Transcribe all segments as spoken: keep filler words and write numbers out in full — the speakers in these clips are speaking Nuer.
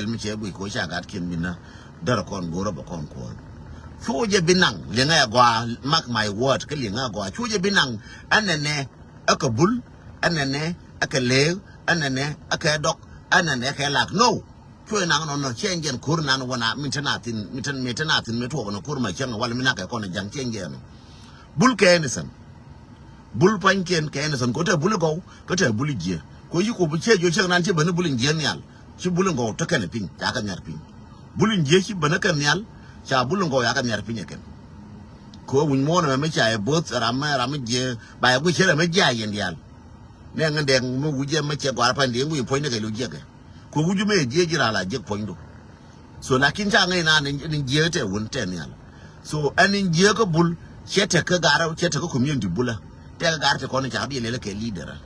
Ɛl mi cɛ guic kɛ ɣöö ca gat kiɛn mi nä därɛ kɔn go̱o̱rä bɛ kɔn kuɔ̱ɔ̱n. Cu jɛ bi naŋ liŋɛ ɛ gɔaa, mark my word, kä liŋɛ ɛ gɔaa. Cu jɛ bi naŋ ɛnɛnɛ ɛ kɛ bul, ɛnɛnɛ ɛ kɛ leek, ɛnɛnɛ ɛ kɛ dɔk, ɛnɛnɛ ɛ kɛ lak. No. Cuɛ naŋ nɔnɔ cɛ jɛn ko̱r nan wä na min te na thin, min te, min te na thin mi tuɔk nɔ ko̱r ma cäŋ wal mi nak kɛ kɔn ja̱ŋ cɛ jɛn nɔ. Bul kɛ ɛnithin. Bul pua̱nykiɛn kɛ ɛnithin kɛ ɣöö te bul i̱ gɔw kä te bul i̱ jiɛ. Kɛ ɣöö ci kop cɛ jiɔ cäŋ nan ci ben i̱ bul in jiɛ nhial. Ci bul in gɔw te kɛn piny ca kɛ nhiar piny. Bul in jiɛ ci ben i̱ kɛn nhial ca bul in gɔw ca kɛ nhiar piny ɛ kɛn. Kɛ ɣöö wi̱ny muɔ̱ɔ̱n ɛmɛ mi ca yɛ bo̱th ram mi, ram mi jiɛ ba yɛ guic cɛ rɛ mi jiɛ a yɛn diaal. Nɛ ŋändɛ mi wi̱c jɛ mi cɛ gɔaa pa̱ny diɛ ŋui̱ puɔ̱ny ni kɛ lu jiɛkɛ. Kɛ wi̱c mi jiɛ ji̱ raal a jiɛk puɔ̱nydu. So lakin ca ŋäc naan ni jiɛ tɛ wun tɛ nhial. So ɛn ni jiɛ kä bul cɛ tɛ kä gar cɛ tɛ kä community bulä. Tɛ kä gar tɛ kɔn ca bi lɛlɛ kɛ leader.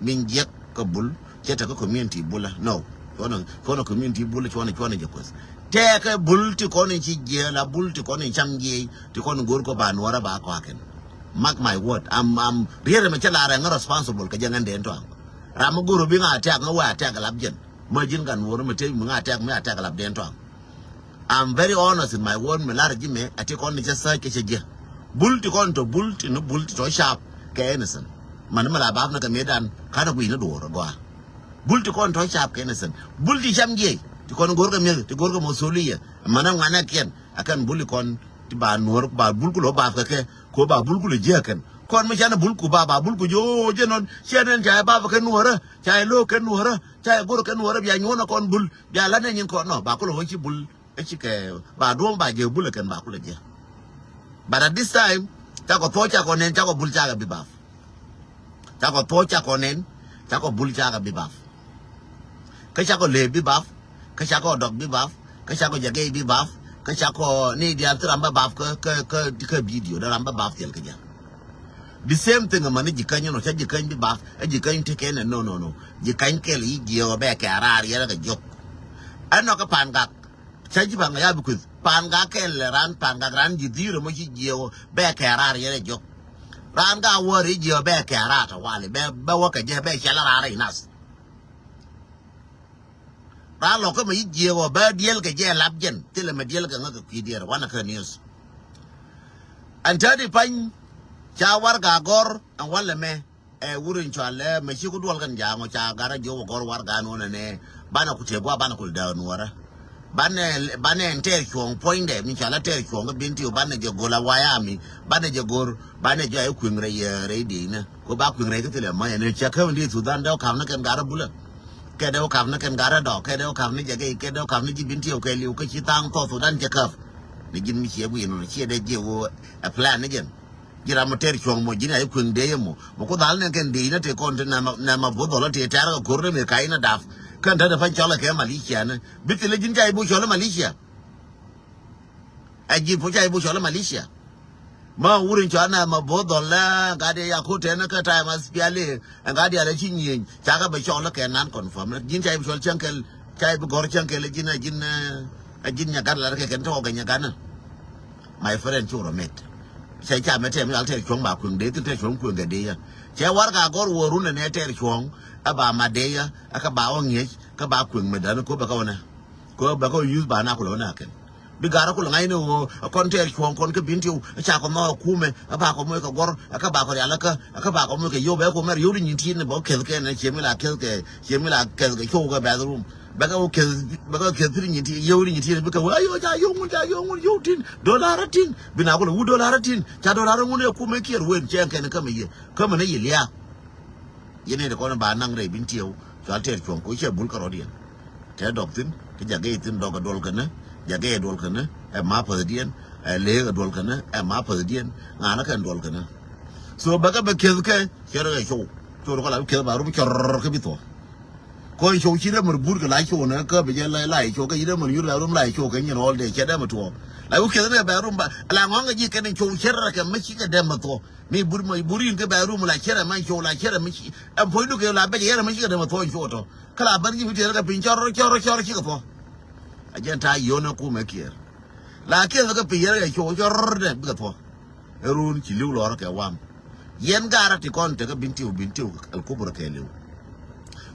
Ni jiɛ kä bul cɛ tɛ kä community bulä. No. Cuɔnɛ cuɔnɛ community bulä cuɔnɛ cuɔnɛ jɛ kueth. Tɛ kä bul ti kɔn ci jiɛ la bul ti kɔn cam jiɛ ti kɔn go̱r kɔ ba nuɔrä ba kɔakɛn. Mark my word. Am am riɛrɛ mɛ cɛ la rɛ ŋä responsible kɛ jɛ ŋän den tɔaŋ. Ram mi go̱r bi ŋa attack ŋä wä attack lap jɛn. Mä ji̱n kan wä mi te mi ŋa attack mi attack lap den tɔaŋ. I'm very honest in my word mi lar ji̱ mɛ ati kɔn ni cɛ search kɛ cɛ jiɛ. Bul ti kɔn tɔ bul ti ni bul ti tɔ sharp kɛ innocent. Mani mi la bap ni kɛ mi dan kan guiy ni duɔr gɔa. Bul ti kɔn tɔ sharp kɛ innocent. Bul ti cam jiɛ ti kɔn go̱r kɛ mi ti go̱r kɛ mɔ soli yɛ. Mani ŋuanɛ kiɛn. Akɛn bul ikɔn ti ba nuɔr ba bul kulo ba kɛ kɛ ko ba bul kulo jiɛ kɛn kɔn mi can bul ku ba ba bul ku jo jɛ nɔn cɛ nɛn ca ba kɛ nuɔrɛ ca lo kɛ nuɔrɛ ca gor kɛ nuɔrɛ bia nyuɔn kɔn bul bia la nɛ nyin kɔn nɔ ba kulo ci bul e ci kɛ ba duɔm ba jɛ bul kɛn ba kulo jiɛ. But at this time ca kɔ thɔ ca kɔ nɛn ca kɔ bul ca kɛ bi ba. Cakɔ thuɔ̱k cakɔ nɛn cakɔ bul cakɔ bi bap. Kä cakɔ lëë bi bap. Kä cakɔ dɔk bi bap. Kä cakɔ jagɛy bi bap. Kä cakɔ ni diaal ti ram bä bap kä kä kä kä bidio dee ram bä bap thiɛl kä jɛ. The same thing mani ji̱ käny nɔ ca ji̱ käny bi bap ɛ ji̱ käny ti kɛn ɛ no no no ji̱ käny kɛl yi jiɛ wä bɛ kɛ raar yɛn ɛ kɛ jok. Ɛn nɔ kä pan gak. Ca ji̱ pa̱a̱n ŋa ya bi kueth pa̱a̱n ŋa kɛl ran pa̱a̱n ŋa ran ji̱ dhi̱i̱r ɛmɔ ci jiɛɛk ɔ bɛ kɛ raar yɛn ɛ jɔk. Ran ka wäär i̱ jiɛɛk ɔ bɛ kɛ raar tɔ wali bɛ bɛ wä kɛ jɛ bɛ cɛl raar i̱ nath. Ran lɔk kä mɛ i̱ jiɛɛk ɔ bɛ diɛl kɛ jɛ lap jɛn thilɛ mɛ diɛl kɛ ŋä kɛ kui̱ diɛɛr wanɛ kä news. Ɛn täädi pa̱ny ca warɛga gɔ̱r ɛn walɛ mɛ. Ɛ wur in cual ɛ mɛ ci ku duɔl kɛn ja̱a̱ŋ ɔ ca gat a jiök ɔ gɔr warɛga nuɔ̱n ɛnɛ. Banɛ ku tëë gua̱a̱ banɛ ku dääk nuɔ̱ɔ̱rä. Banɛ banɛ ɛn tɛɛr cuɔ̱ɔ̱ŋ puɔ̱nydɛ min cual a tɛɛr cuɔ̱ɔ̱ŋ kä Bentiu banɛ jɛ go̱l a wayami banɛ jɛ go̱r banɛ jɛ a i̱ kui̱ŋ rɛy rɛy diecnä. Ku ba kui̱ŋ rɛy kä thilɛ mäc ɛn cɛ käm in di Thudan dee wä ka̱m ni kɛn gat a bulä. Kɛ dee wä ka̱m ni kɛn gat a dɔɔk kɛ dee wä ka̱m ni jɛ gɛy kɛ dee wä ka̱m ni ji̱ Bentiu kɛ liw kä ci tha̱a̱ŋ thɔɔk Thudan cɛ käp. Ni ji̱n mi ciɛ guic nɔnɔ ciɛ dee jiɛ wä ɛ plan ni jɛn. Ji̱ ram mi tɛr cuɔ̱ŋ mɔ ji̱n a i̱ kueŋ dee yɛ mɔ. Mɔ ku dhal nɛn kɛn dee inä tëë kɔn ti nɛmɛ nɛmɛ bo̱th dhɔl a tëë tɛ̈r kɛ ko̱r ni mi ka inä dap. Kɛn tätdɛ pa̱ny cɔl kɛ Malaysia ni bi thilɛ ji̱n ca i̱ bo̱ cɔl Malaysia. Ɛ ji̱ puɔ̱ ca i̱ bo̱ cɔl Malaysia. Ma wur in cɔl nɛmɛ bo̱th dhɔl lɛ gat yɛ ya ko̱r tɛn kä ta̱a̱ ma spiali. Ɛn ka diaal ɛ ci nyieny ca kɛ bɛ cɔl kɛ nan confirm ji̱n ca i̱ bo̱ cɔl cäŋ kɛl ca i̱ bo̱ gɔ̱r cäŋ kɛl ji̱n ɛ ji̱n ɛ ji̱n nyagat lar kɛ kɛn tɔɔk kɛ nyagat ni. My friend cu rɔ met. Cɛ ca mɛ tɛm yal tɛr cuɔ̱ŋ ba kueŋ dee thin tɛr cuɔ̱ŋ kueŋ kɛ dee yɛ. Cɛ warɛga gɔr wä run ɛnɛ tɛr cuɔ̱ŋ ɛ ba mat dee yɛ ɛ kä ba wä ŋi̱eec kä ba kueŋ mɛ däni ko̱ bɛ kä wä nɛ. Ko̱ bɛ kä wä yuth ba na kulɛ wä nɛ kɛn. Bi garä kulɛ ŋa̱cni ɣöö ɛ kɔn tɛr cuɔ̱ɔ̱ŋ kɔn kä Bentiu ɛ ca kɔ nhɔk ɛ kumɛ ɛ ba kɔ moc kɛ gɔ̱r ɛ kä ba kɔ rial ɛ kä ɛ kä ba kɔ moc kɛ yio̱w bɛ kɔ mɛr yio̱w di nyin ti̱i̱n ni bä keth kɛn ɛ ciemi la keth kɛ ciemi la keth kɛ cio̱w kɛ bathroom. Bɛ kɛ wä keth bɛ kɛ keth pi̱n nyin ti̱i̱n yio̱w di nyin ti̱i̱n bikɛ wä ayo ca yio̱w ŋun ca yio̱w ŋun yio̱w tin dolar tin. Bi na kulɛ wut dolar tin ca dolar ŋun ɛ kumɛ kiɛr wen cɛ kɛn kä mɛ yie kä mɛ ni yi liaak. Yɛn ni ti kɔn ba naŋ rɛy Bentiu. Cual tɛr cuɔ̱ŋ ku cɛ bul kärɔ̱diɛn. Tɛ dɔk thi̱n ti jagɛ thi̱n dɔk ɛ duɔl känä. Jagɛ duɔl känä ɛ ma päthdiɛn. Ɛ leek ɛ duɔl känä ɛ ma päthdiɛn. Ŋa̱n ɛ kɛn duɔl känä. So bɛ kɛ bɛ keth kɛ cɛ rɛ kɛ cow. Cow rɛ kɔ la bi keth ba rum cɔr kɛ bi thuɔ̱k. Kɔn cow ci rɛ mär but kɛ la cow nɛ kä bi jɛ la la cow kɛ ci rɛ mär yur la rum la cow kɛ nyin all day cɛ dɛ mɛ tuɔɔk. La bi keth nɛ bɛ rum ba la ŋɔŋ kɛ ji̱ kɛn cow cɛ rɛ kɛ mɛ ci kɛ dɛ mɛ thuɔ̱k. Mi bur mɔ bur in kä bɛ rum la cɛrɛ ma cow la cɛrɛ mi ci ɛn puɔ̱ny du kɛ la bɛ cɛ yɛrɛ mi ci kɛ dɛmɛ thuɔ̱ny cow tɔ. Kä la bär ji̱ mi tiɛɛr kɛ piny cɔr cɔr cɔr ci kɛ thuɔ̱. A jɛn ta̱a̱ yio̱n ɛ kumɛ kiɛɛr. La kiɛth kä piny yɛrɛ kɛ cow cɔr dɛ bikɛ thuɔ̱. Ɛ run ci li̱w lɔr kɛ wam. Yɛn garä ti kɔn tekä Bentiu Bentiu ɛl kubur kɛ li̱w.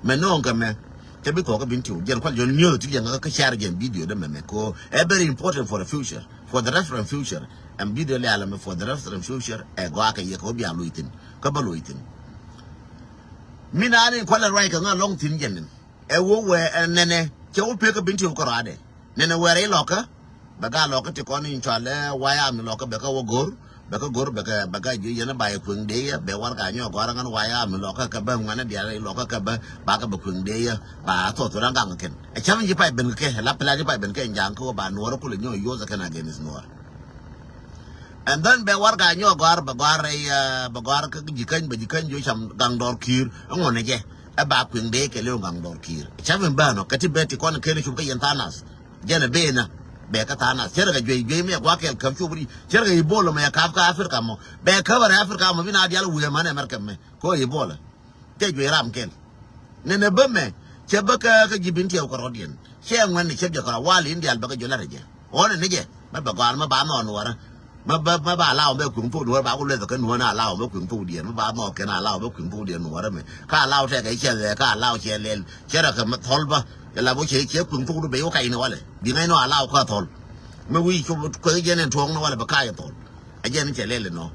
Mɛ nɔŋ kɛ mɛ Ɛ bi thuɔk kä Bentiu. Jɛn kual jɔn news ti liɛŋ kä share jɛn video dɛ mɛmɛ ko. Ɛ very important for the future. For the reference future. Ɛn video lialɛ mɛ for the reference future. Ɛ gɔaa kɛ yɛ kɛ wä bia loc thin. Kä bä loc thin. Mi na ni kual ɛ ruac kɛ ŋa lɔŋ thin jɛn. Ɛ wä wɛ ɛ nɛnɛ. Cɛ wä pek kä Bentiu kä ruadɛ. Nɛnɛ wɛrɛ ilɔkä. Bɛ ga lɔkä ti kɔn in cɔal ɛ White Army lɔkä bɛ kä wä go̱r, bɛ kä go̱r bɛ kä, bɛ kä jiö yɛn ba yɛ kueŋ dee yɛ, bɛ warɛga nyɔk gɔ̱a̱r ŋän White Army lɔkä kɛ bɛ ŋuɛnɛ diaal lɔkä kɛ bɛ, ba kä bɛ kueŋ dee yɛ, ba thɔth thɔth ŋaŋ kɛn. Ɛ cäm ji̱ pay ben kɛ, la plan ji̱ pay ben kɛ in jaŋ kä wä ba Nuɔr kulɛ nyɔk use kɛn against Nuɔr. And then bɛ warɛga nyɔk gɔ̱a̱r, bɛ gɔ̱a̱r rɛy, bɛ gɔ̱a̱r kä Jikäny, bɛ Jikäny jiö cam gaŋ dɔr Kiir, ŋuɔnɛ jɛ, ɛ ba kueŋ dee kɛ leo gaŋ dɔr Kiir. Ɛ cäm in bä nɔ, kä ti bɛ ti kɔn kɛn cum kä yɛn tha̱a̱ŋ nath. Jɛn ɛ ben na bɛ kä tha̱a̱ŋ nath. Cɛ rɛ kɛ juey, juey mi ɛ gua̱a̱k kɛl käp cuɔp ri. Cɛ rɛ kɛ Ebola mɛ ɛ ka̱p kä Africa mɔ. Bɛ käp rɛ Africa mɔ bi na dial wi̱i̱ män ɛ mɛr kɛ mɛ. Kɔ Ebola. Cɛ juey ram kɛl. Nɛnɛ bä mɛ. Cɛ bä kä, kä ji̱ Bentiu kɛ rɔ̱diɛn. Cɛ ŋuɛn ni cɛ jɛ kɛ rɔ wal in dial bä kɛ jɔ la rɛ jɛ. Ɣɔn ni jɛ. Mɛ bɛ gɔal mɛ ba nhɔn wärä. Ma ba, ma ba allow bɛ kueŋ thok Nuɔr, ba ku lueth kä Nuɔr na allow bɛ kueŋ thok diɛn, ma ba nhɔk kɛn allow bɛ kueŋ thok diɛn Nuɔr mɛ. Ka allow tɛkɛ cɛ lɛ, ka allow cɛ lɛl, cɛ rɛ kɛ ma thɔl ba. Yɛ la bo cɛ, cɛ kueŋ thok du bɛ yɔ kac ni walɛ. Bi ŋa̱c nɔ allow kä thɔl. Mɛ wi̱i̱ cop kueŋ jɛn ɛn tuɔɔk ni walɛ bɛ kac thɔl. Ɛ jɛn cɛ lɛl nɔ.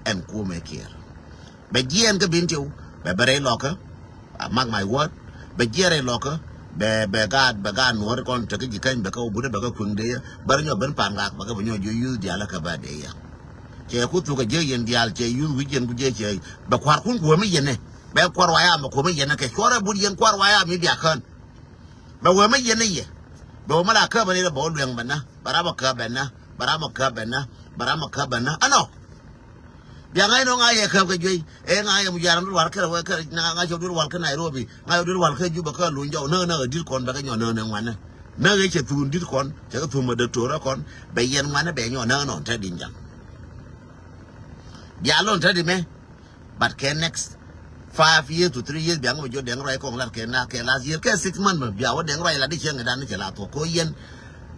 Ɛn kumɛ Kiir. Bɛ jiɛɛn kä Bentiu, bɛ bɛ rɛy lɔkä. A mark my word. Bɛ jiɛɛn rɛy lɔkä. Bɛ, bɛ gaat, bɛ gaat Nuɔr kɔn tekä Jikäny bɛ kä wä but bɛ kä kueŋ dee yɛ. Bɛ rɛ nyɔ ben Pangak bɛ kä bɛ nyɔ jiö youth diaal kä bɛ dee yɛ. Cɛ ku thuk a jiɛ yɛn diaal cɛ youth wi̱c yɛn ku jiɛ cɛ. Bɛ kua̱r kun ku wä mi yɛn nɛ. Bɛ kua̱r waya mɛ ku wä mi yɛn nɛ kɛ cuɔrɛ but yɛn kua̱r waya mi bia kään. Bɛ wee mä yɛn ni yɛ. Bɛ wee mä la kä bɛ ni bɛ wä luɛŋ bɛ na. Bɛ ram bɛ kä bɛ na. Bɛ ram bɛ kä bɛ na. Bɛ ram bɛ kä bɛ na. Ɛnɔ. Bia ŋa̱c nɔ ŋa̱c yɛ käp kɛ juey. Ɛ ŋa̱c yɛ mu jaram duel wal kä wee kä ŋa̱c cɛ duel wal kä Nairobi. Ŋa̱c cɛ duel wal kä Juba kä luny jɔw. Näk näk ɛ di̱t kɔn bɛ kä nyɔ näk näk ŋuanɛ. Näk ɛ cɛ thuun di̱t kɔn. Cɛ kä thuun ma däk to̱rä kɔn. Bɛ yɛn ŋuanɛ bɛ nyɔ näk nɔ te di̱n jaŋ. Bia lon te di mɛ. But kɛ next five years to three years biaŋ bɛ jɔ Dɛŋ Ruac kɔŋ lar kɛ na kɛ last year kɛ six month mɛ bia wä Dɛŋ Ruac la di cieŋ dan ni cɛ la thuɔk ko yɛn.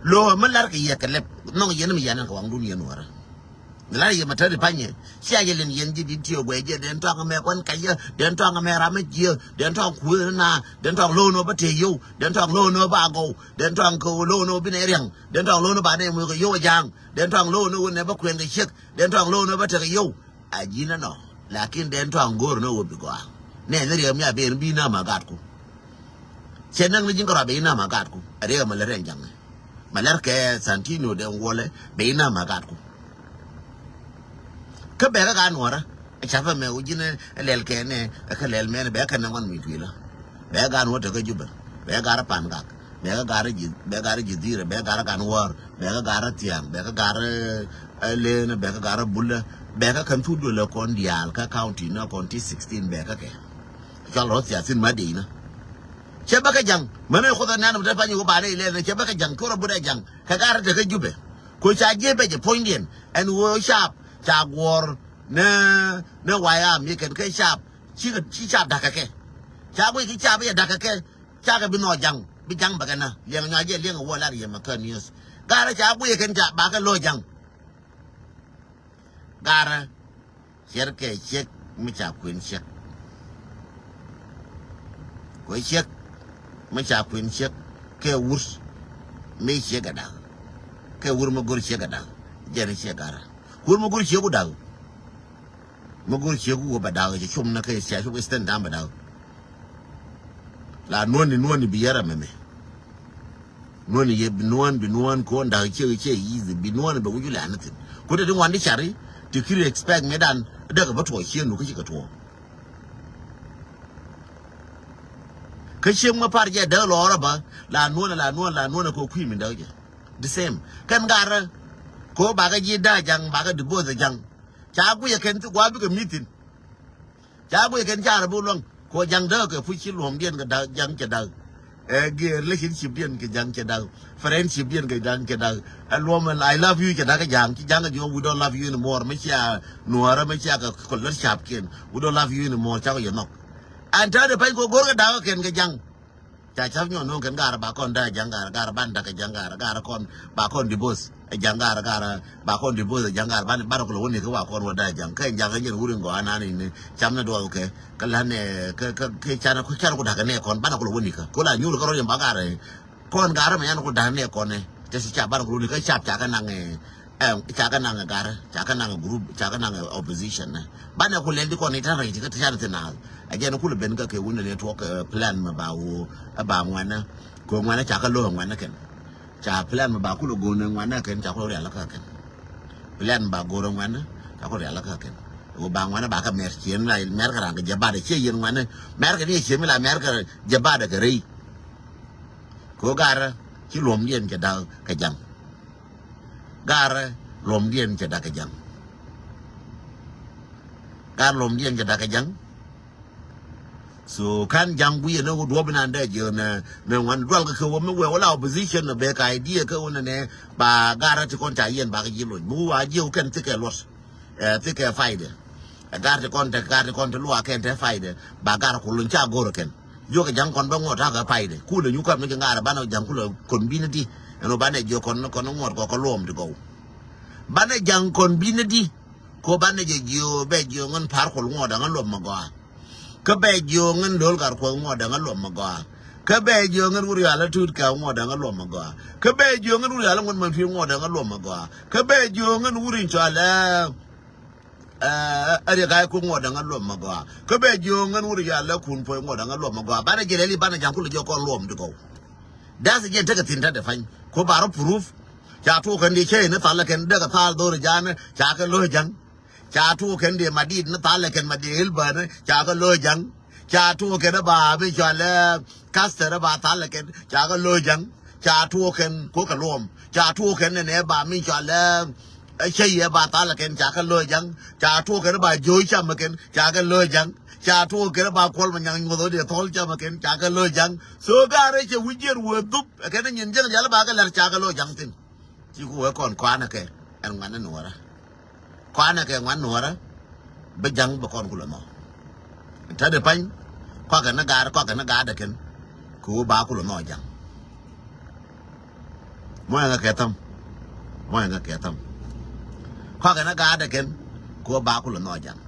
Lo mɛ lar kɛ yɛ kɛ lɛp nɔŋ yɛn mi yɛn kɛ waŋ dun yɛn wärä. Lar yɛ mɛ tɛri panyɛ cia yɛ lin yɛn ji̱ di tiö guɛ jɛ den tɔŋ mɛ kɔn kɛ yɛ den tɔŋ mɛ ram mɛ jiö den tɔŋ kuëë na den tɔŋ lo nɔ bä te yow den tɔŋ lo nɔ ba gɔw den tɔŋ kɛ lo nɔ bi nɛ riɛŋ den tɔŋ lo nɔ ba nɛ mɔ kɛ yow jaŋ den tɔŋ lo nɔ wä nɛ bä kuɛn kɛ ciek den tɔŋ lo nɔ bä te kɛ yow. A ji̱n ɛnɔ. Lakin den tɔ̱ aŋ go̱o̱r ni wä bi gɔaa. Nɛ ni riɛm ya ben bi nam a gatku. Cɛ näk ni ji̱n kärɔa ben nam a gatku. A riɛm a lɛ rɛn jaŋ. Ma lɛr kɛ Santino den wuɔlɛ ben nam a gatku. Kä bɛɛkä gat nuɔrä. Ɛ ca̱pɛ mɛ wä ji̱n ɛ lɛl kɛ nɛ ɛ kä lɛl mɛn bɛɛkä nɛ ŋuan mi tuilä. Bɛ gaat wä tekä Jubɛ, bɛ gaat Pangak, bɛ kä gaat ji̱, bɛ gaat ji̱ dhirɛ, bɛ gaat gan wäär, bɛ kä gaat thiaŋ, bɛ kä gaat ɛ len, bɛ kä gaat bulä, bɛ kä kɛn thuk duël ɛ kɔn diaal kä county nä kɔn ti sixteen bɛ kä kɛ. Cɔl rɔ thiathin ma dee inä. Cɛ bä kä jaŋ mänɛ kuoth ɛ nɛn bä te pany wä banɛ ilɛl cɛ bä kä jaŋ kuoth rɔ but ɛ jaŋ kɛ gaat tekä Jubɛ. Ko ca jiɛ bɛ jɛ puɔ̱nydiɛn ɛn wä cap ca guɔ̱ɔ̱r nä nä waya mi kɛn kɛ cap. Ci kɛ ci cap dakä kɛ. Ca guic ki cap yɛ dakä kɛ. Ca kɛ bi nhɔk jaŋ bi jaŋ bɛ kɛ na liɛŋ nyɔa jɛ liɛŋ wä lar yɛ mɛ kä niöth. Garä ca guic kɛn ca bakɛ lo̱ jaŋ. Garä ciɛr kɛ ciek mi ca kuën ciek. Kuɛ ciek mi ca kuën ciek kɛ wur mi ciek kɛ da̱k. Kɛ wur mi go̱r ciek kɛ da̱k. Jɛn ciek garä wur mi go̱r ciek ku da̱k. Mi go̱r ciek ku wä bɛ da̱k cɛ cum na kɛ cia cuk isten da̱ŋ bɛ da̱k. La nuɔ̱ni nuɔ̱ni bi yɛrɛ mɛmɛ. Nuɔ̱ni yɛ bi nuɔ̱n bi nuɔ̱n ko̱n da̱k ciek ciek easy bi nuɔ̱ni bɛ wi̱c wi̱c la ni thin. Ku te ti ŋuan di cari ti kiri expect mi dan däk bä tuɔɔk ciek nu kä ci kɛ tuɔɔk. Kä ciek mi par jɛ däk lɔɔrä bä la nuɔ̱ni la nuɔ̱ni la nuɔ̱ni kɛ kui̱ mi däk jɛ. The same kɛn garä. Ko bakɛ ji̱ da̱k jaŋ bakɛ divorce jaŋ. Ca guiyɛ kɛn thi gua̱a̱ bikɛ mi̱thin. Ca guiyɛ kɛn ca rɛ bi luäŋ ko ja̱ŋ dääk kɛ puc ci luɔ̱ŋdiɛn kɛ da̱k ja̱ŋ cɛ da̱k. Ɛ giɛ relationship diɛn kɛ ja̱ŋ cɛ da̱k. Friendship diɛn kɛ ja̱ŋ cɛ da̱k. Ɛ luɔm ɛ I love you cɛ da̱k kɛ ja̱ŋ ci ja̱ŋ kɛ jiɔ we don't love you anymore mi cia nuɔɔrä mi cia kɛ kɛ lät cap kiɛn we don't love you anymore ca kɛ yɛ nhɔk. Ɛn täätɛ pɛny ko go̱r kɛ da̱k kɛ kɛn kɛ ja̱ŋ. Ca ca̱p nyuɔn no̱o̱ŋ kɛn gaar ba kɔn da̱a̱ ja̱ŋ gaar, gaar ban da̱k kɛ ja̱ŋ gaar, gaar kɔn ba kɔn divorce ɛ ja̱ŋ gaar, gaar ba kɔn divorce ɛ ja̱ŋ gaar, ban, ban kulɛ wä nikä wa kɔn wä da̱a̱ ja̱ŋ. Kɛ ja̱ŋ kɛ jɛn wur in gɔaa nan in cam ni duɔth kɛ. Kɛ lan ɛ kɛ, kɛ, kɛ can, kɛ can ku da̱k kɛ nɛ kɔn, ban kulɛ wä nikä. Ku la nyuur kɛ rɔ yɛn ba gaar ɛ. Kɔn gaar mɛ yan ku da̱k nɛ kɔn ɛ. Tɛ si ca ban kulɛ wä nikä, cap ca kɛ naŋ ɛ. Ɛm, ca kɛ naŋ ɛ gar, ca kɛ naŋ ɛ group, ca kɛ naŋ ɛ opposition nɛ. Banɛ ku lɛl di kɔn itan rɛy ti kä ti can thin naath. Ɛ jɛn kulɛ ben kä kɛ wun nɛ tuɔk, ɛ, plan mɛ ba wo, ɛ ba ŋuanɛ. Kɛ ŋuanɛ ca kɛ lo̱ ɛ ŋuanɛ kɛn. Ca plan mɛ ba kulɛ go̱o̱n ɛ ŋuanɛ kɛn, ca kulɛ rial kä kɛn. Plan mɛ ba go̱o̱r ɛ ŋuanɛ, ca kulɛ rial kä kɛn. Wo ba ŋuanɛ ba kɛ mɛr ciën la mɛr kɛ raŋ kɛ jɛ badɛ ciɛ yɛn ŋuanɛ. Mɛr kɛ ni ciën mi la mɛr kɛ jɛ badɛ kɛ rɛy. Kɛ ɣöö garɛ ci luɔmdiɛn cɛ da̱k kɛ ja̱ŋ. Garɛ luɔmdiɛn cɛ da̱k kɛ ja̱ŋ. Garɛ luɔmdiɛn cɛ da̱k kɛ ja̱ŋ. So ka̱n ja̱ŋ guiyɛ ni ɣöö duɔ̱ɔ̱p inan dee jiö nɛ, nɛ ŋuan dual kɛ kɛ wä mi wee wä la opposition nɛ bek idea kɛ wä nɛ nɛ ba garɛ ti kɔn ca yɛn bakɛ ji̱ lony. Mi wä a jiö kɛn thikɛ luɔt. Ɛ, thikɛ faidɛ. Ɛ, gar ti kɔn te, gar ti kɔn te luaak kɛn te faidɛ. Ba gar kulun ca go̱r kɛn. Jiök ɛ ja̱ŋ kɔn bä ŋuɔt takɛ faidɛ. Kulɛ nyukä mi kɛ ŋaar banɛ ja̱ŋ kulɛ kɔn binɛ di. Ɛn ɔ banɛ jiök kɔn, kɔn ŋuɔt kɔ kɛ luɔm ti gɔw. Banɛ ja̱ŋ kɔn binɛ di. Kɔ banɛ jɛ jiö bɛ jiö ŋän par kul ŋuɔt daŋ luɔm mɛ gɔaa. Kä bɛ jiööŋ in do̱l gar kuɔth ŋuɔ̱t da̱ŋ a luɔm mi gɔaa. Kä bɛ jiööŋ in wur yal a tuut kɛ ŋuɔ̱t da̱ŋ a luɔm mi gɔaa. Kä bɛ jiööŋ in wur yal a ŋuɔ̱t man tui̱ ŋuɔ̱t da̱ŋ a luɔm mi gɔaa. Kä bɛ jiööŋ in wur in cɔal ɛ, ɛ, ɛ riɛk a ku ŋuɔ̱t da̱ŋ a luɔm mi gɔaa. Kä bɛ jiööŋ in wur yal a kun puɔ̱c ŋuɔ̱t da̱ŋ a luɔm mi gɔaa. Banɛ jiɛl ɛli banɛ ja̱ŋ kulɛ jiɔk kɔn luɔm ti gɔw. Da̱th jiɛn tekɛ thi̱n te defany. Ku barɔ proof. Ca tuɔɔk kɛn di cäy ni thal kɛn dek a thal dhor ja̱a̱n ca kɛ lo̱c ja̱ŋ. Ca tuɔɔk kɛn dee madit ni thalɛ kɛn madit hilbäni ca kɛ lo̱c ja̱ŋ. Ca tuɔɔk kɛn ba mi cɔal ɛ kastɛr ba thalɛ kɛn ca kɛ lo̱c ja̱ŋ. Ca tuɔɔk kɛn kuɔk kɛ luɔm. Ca tuɔɔk kɛn nɛnɛ ba mi cɔal ɛ cäy ɛ ba thalɛ kɛn ca kɛ lo̱c ja̱ŋ. Ca tuɔɔk kɛn ba jo̱o̱c cam kɛn ca kɛ lo̱c ja̱ŋ. Ca tuɔɔk kɛn ba kuɔl ma nyaŋ nyuɔth ɣöö dee thɔl cam kɛn ca kɛ lo̱c ja̱ŋ. So gaarɛ cɛ wi̱c jiɛn wee dhup ɛ kɛn nyin jiɛn rial ba kɛ lɛr ca kɛ lo̱c ja̱ŋ thi̱n. Ci ku wee kɔn kɔanɛ kɛ ɛn ŋuan ni nuɔrä. Kɔanɛ kɛ ŋuan nuɔrä. Bi ja̱ŋ bi kɔn kulɛ nhɔk. Tätdɛ pany kɔakɛ ni gaar kɔakɛ ni gaardɛ kɛn. Kɛ wee ba kulɛ nhɔk ja̱ŋ. Mɔyɛ ŋa kɛ tham. Mɔyɛ ŋa kɛ tham. Kɔakɛ ni gaardɛ kɛn. Kɛ wee ba kulɛ nhɔk ja̱ŋ.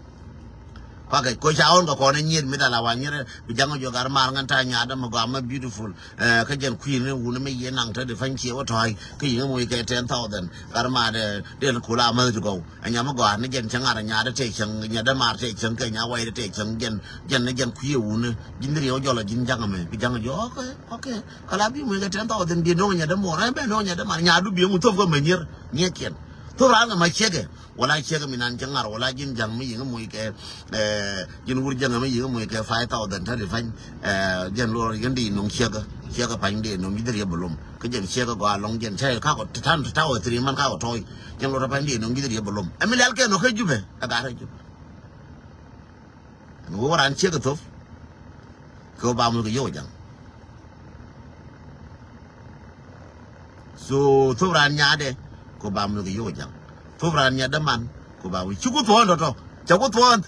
Kɔakɛ koc ca ɣɔn kɛ kɔn i̱ nyiet mi dal a wa nyiet bi ja̱ŋ jɔ gar mar ŋän ta̱a̱ nyaat dämɛ gɔaa mɛ beautiful. Ɛ, kä jɛn kui̱ni wuni mi yieen naŋ te di pany ciɛ wä tɔ̱a̱c kä yiŋ moc kɛ ten thousand. Gar mar dee den kula mäth ti gɔw. Ɛ nyam mi gɔaa ni jɛn cäŋ ar nyaat te cäŋ nyɛ dämar te cäŋ kɛ nya wac te cäŋ jɛn jɛn ni jɛn kui̱ wuni. Ji̱n riɛw jɔl a ji̱n ja̱ŋ mɛ bi ja̱ŋ jɔ okay okay. Kala bi moc kɛ ten thousand bi no̱ŋ nyɛ dämor ɛ bɛ no̱ŋ nyɛ dämar nyaat du bi ŋu thop kä mɛ nyier nyier kiɛn. Thop ran kɛ ma ciekɛ. Wala ciek mi nan cä ŋar wala ji̱n ja̱ŋ mi yiŋ moc kɛ, eh, ji̱n wur ja̱ŋ mi yiŋ moc kɛ five thousand thirty pany. Eh, jɛn luɔr yɛn di no̱ŋ ciek ciek pany di no̱ŋ ji̱ dhir yɛ bi lom kä jɛn ciek gɔaa lɔŋ jɛn cä kakɔ tan ta̱wɛ three man kakɔ tɔy. Jɛn luɔr pany di no̱ŋ ji̱ dhir yɛ bi lom ɛmi lɛl kɛ nɔ kä Jubɛ ɛ gat ɛ Jubɛ. Ɛn wä wä ran ciek thop. Kɛ wä ba moc kɛ yio̱w ja̱ŋ. So thop ran nyaadɛ kɛ wä ba moc kɛ yio̱w ja̱ŋ. Thop ran nyaadɛ man kɛ wä ba moc ci ku thuɔ̱ɔ̱n tɔ̱tɔ̱. Cɛ ku thuɔ̱ɔ̱n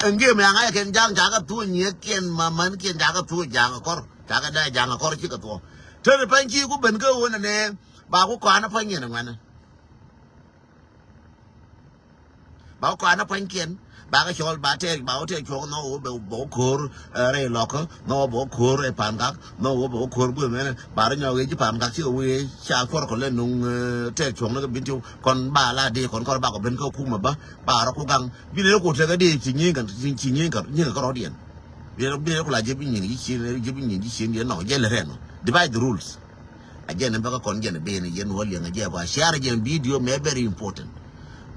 ɛn gëë mɛ aŋa̱c kɛn ja̱ŋ ca kɛ thuɔ̱ɔ̱n nyiëëkiɛn ma män kiɛn ca kɛ thuɔ̱ɔ̱n ja̱ŋ kɔr ca kɛ dee ja̱ŋ kɔr ci kɛ thuɔ̱ɔ̱n. Teni pany ci ku ben kä ɣöö nɛnɛ ba ku kɔanä pany yɛn ɛ ŋuɛnɛ. Ba kɔn a pua̱nykiɛn ba kɛ cɔl ba tɛɛr ba wä tɛɛr cuɔk nhɔk wä bɛ wä ko̱r rɛy lɔkä nhɔk wä bɛ wä ko̱r rɛy pa̱a̱n gak nhɔk wä bɛ wä ko̱r guëmɛnɛ ba rɔ nyɔk ɣëë ji̱ pa̱a̱n gak cikɛ wëë ca kuɔr kɔ lɛ nuŋ tɛɛr cuɔk ni kɛ bin tiw kɔn ba la dee kɔn kɔn ba kɔ ben kä kumɛ bä ba rɔ ku gaŋ bi lɛ ku tekɛ dee ci nyi̱i̱ŋ kɛ ci nyi̱i̱ŋ kɛ nyi̱i̱ŋ kɛ rɔ̱diɛn. Bi lɛ ku la jɛ bi nyi̱i̱ŋ ji̱ cien jɛ bi nyi̱i̱ŋ ji̱ cien yɛn nɔ jɛ lɛ rɛn nɔ divide the rules. A jɛn in bäkä kɔn jɛn ben yɛn wä liɛŋ a jɛ kua share jɛn video mɛ very important.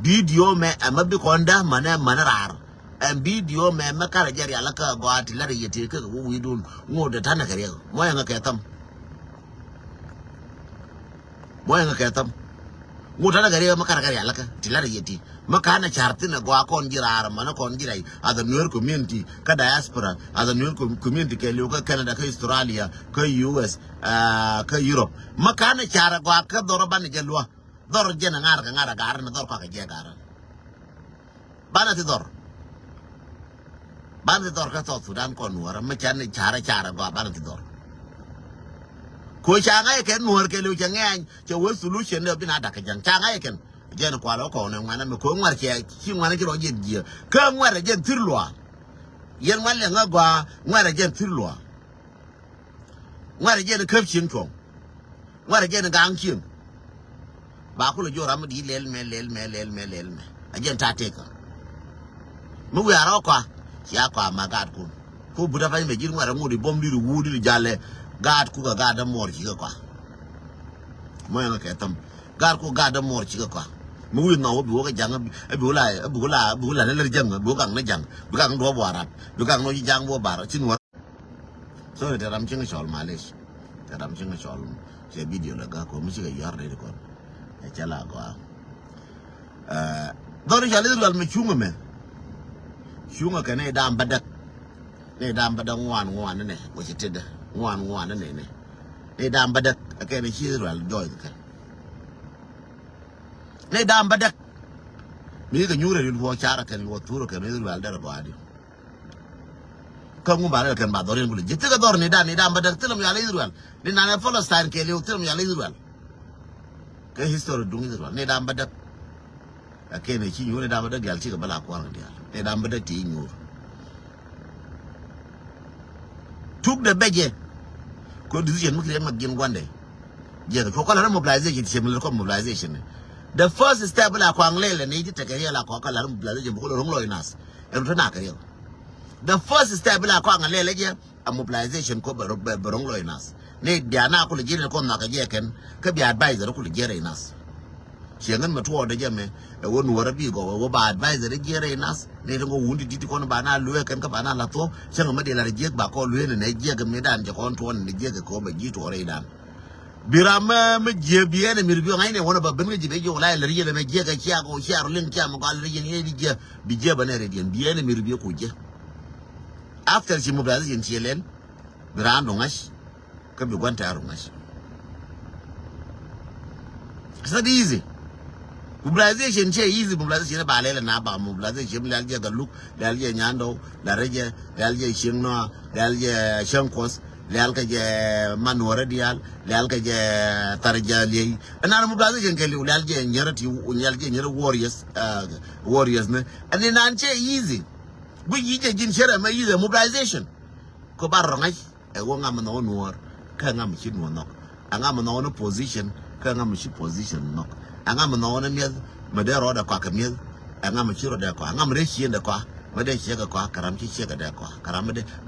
Video mɛ ɛmɛ bi kɔn da manɛ manɛ rar. Ɛn video mɛ mɛ karɛ jɛ rial kä gɔaa ti lar yɛ ti kä wä wi̱i̱dun ŋot de tanɛ kɛ riɛk mɔ yɛŋ kɛ tham. Mɔ yɛŋ kɛ tham. Ŋot tanɛ kɛ riɛk mɛ karɛ kɛ rial kä ti lar yɛ ti. Mä ka̱n a ca̱r thi̱n ɛ gɔaa kɔn ji̱ raar mänä kɔn ji̱ rɛy as a Nuer community kä diaspora as a Nuer com-, community kɛ liw kä Canada kä Australia kä U S, ah, kä Europe. Mä ka̱n a ca̱r ɛ gɔaa kä dhɔr banɛ jɛ luä dhɔr jɛn ɛ ŋa̱r kɛ ŋa̱r ɛ ga̱r ni dhɔr kɔakɛ jɛ ga̱r. Banɛ thi dhɔr. Banɛ thi dhɔr kä South Sudan kɔn nuɔrä mä ca̱r ni ca̱r ɛ ca̱r ɛ gɔaa banɛ thi dhɔr. Ko ca ŋa̱c kɛn nuɔ̱ɔ̱r kɛɛliw cɛ ŋɛɛny cɛ wee solution dee bi na da̱k kɛ ja̱ŋ ca ŋa̱c kɛn. Jɛn kual wä kɔn ɛ ŋuan ɛmɛ ko ŋuar cɛ ci ŋuan ci rɔ jiɛn jiɛ kä ŋuar ɛ jɛn thir luaak. Yɛn ŋuan lɛ ŋä gɔaa ŋuar ɛ jɛn thir luaak. Ŋuar ɛ jɛn käp cieŋ cuɔ̱ŋ. Ŋuar ɛ jɛn gaŋ cieŋ. Ba kulɛ jɔr ram mi di lɛl mɛ lɛl mɛ lɛl mɛ lɛl mɛ a jɛn ta teka. Mi wiaa rɔ kɔa cia kɔa ma gaat kun. Ko buta pany mɛ jir ŋuar ɛ ŋut i bom diri wuu diri jalɛ. Gaat ku kɛ gaat dä muɔr cikɛ kɔa. Mɔ yɛn kɛ thäm gaat ku gaat dä muɔr cikɛ kɔa. Mi wi̱i̱ nhɔw bi wä kɛ jaŋ bi wä la bi wä la bi wä la ni lär jaŋ bi wä gaŋ ni jaŋ bi gaŋ duɔp warat bi gaŋ nɔ ci jaŋ bi wä bar ci nuɔr. Sorry, te ram cieŋ cɔl malish. Te ram cieŋ cɔl. Cɛ video la gak kɔ mi cikɛ yɔr ri kɔn. Ɛ cɛ la gɔaa. Dhɔr i̱ cɔl Israel mɛ cuŋä mɛ. Cuŋä kɛ ni da̱a̱m bädäk. Ni da̱a̱m bädäk ŋuan ŋuan ni nɛ wä ci tetdä ŋuan ŋuan ni nɛ ni. Ni da̱a̱m bädäk ɛ kɛn ci Israel jɔɔc kɛ. Ni da̱a̱m bädäk. Mi kɛ nyuurɛ ri luɔ carɛ kɛn luɔ thurɛ kɛn Israel derɛ gɔaa di. Kä ŋu ba rɛl kɛn ba dhɔr in kulɛ ji̱ thikɛ dhɔr ni dan ni dan bädäk thilɛ mi yal Israel ni nan ɛ Palestine kɛɛliw thilɛ mi yal Israel. Kɛ history duŋ Israel ni dan bädäk. Ɛ kɛn ɛ ci nyuur ni dan bädäk dial cikɛ bä la kua̱r kɛ dial ni dan bädäk ti nyuur. Tuk de bɛcɛ. Kɔ decision mi kiri ɛn ma gin guandɛ. Jiɛth kɔ kɔ la mobilization ti cɛ mi lɛ kɔ mobilization. The first step la kɔ aŋ lɛlɛ ni ti tekɛ riɛl la kɔ kɔ la mobilization bi kɔ lɛ roŋ lɔy nas. Ɛn tɔ na kɛ riɛl. The first step la kɔaŋ a lɛl jɛ a mobilization ko bɛ bɛ bɛ roŋ lɔy nas. Ni bia na kulɛ jiɛn kɔn nhɔk a jɛ kɛn kä bia advisor kulɛ jiɛn rɛy nas. Ciɛ ŋän mɛ tuɔɔdɛ jɛ mɛ ɛ wä nuɔrä bi gɔw ɛ wä ba advisor jiɛn rɛy nas. Ni ti ŋɔ wun ti dit kɔn ba na luee kɛn kä ba na la thuɔk cäŋ mɛ di la rɛ jiɛk ba kɔ luee ni nɛ jiɛk mi dan jɛ kɔn tuɔɔn ni jiɛk kɛ kɔ bɛ ji̱ tuɔɔrɛ idan. Bi ram mɛ mɛ jiɛ bi ɛn mi ri bi ŋa̱cnɛ wänɛ ba ben kä ji̱ ben jiɛ wä la ilɛ ri yɛn mɛ jiɛ kɛ cia kɛ wä cia rɔ liŋ cia mɛ gɔal ri yɛn yɛn bi jiɛ bi jiɛ bä nɛ ri diɛn bi ɛn mi ri bi ku jiɛ. After ci mobilization ci lɛl bi raan rɔ ŋa̱c kä bi gua̱n tɛ̈r rɔ ŋa̱c. It's not easy. Mobilization cɛ easy, mobilization ba lɛl na ba mobilization lɛl jɛ Galuk, lɛl jɛ Nyandɔw, lɛl jɛ lɛl jɛ Cieŋ Nɔa, lɛl jɛ Cieŋ Kuɔth, lɛl kɛ jɛ Manuɔrɛ dial, lɛl kɛ jɛ Thar jɛ Liey. Ɛnan mobilization kɛ liw lɛl jɛ nyɛrɛ ti lɛl jɛ nyɛrɛ warriors, warriors ni. Ɛn inan cɛ easy. Bi yi jɛ ji̱n cɛ rɛ mɛ easy mobilization. Kɛ ba rɔ ŋa̱c. Ɛ wä ŋa mi nhɔk nuɔɔr kä ŋa mi ci nuɔɔr nhɔk. Ɛ ŋa mi nhɔk ni position kä ŋa mi ci position nhɔk. Ɛ ŋa mi nhɔk ni miɛth mi dee rɔɔdɛ kɔak kɛ miɛth. Ɛ ŋa mi ci rɔɔdɛ kɔak ɛ ŋa mi dee ciendɛ kɔak mi dee ciekɛ kɔak kɛ ram ci ciekɛ dee kɔak kɛ ram mi dee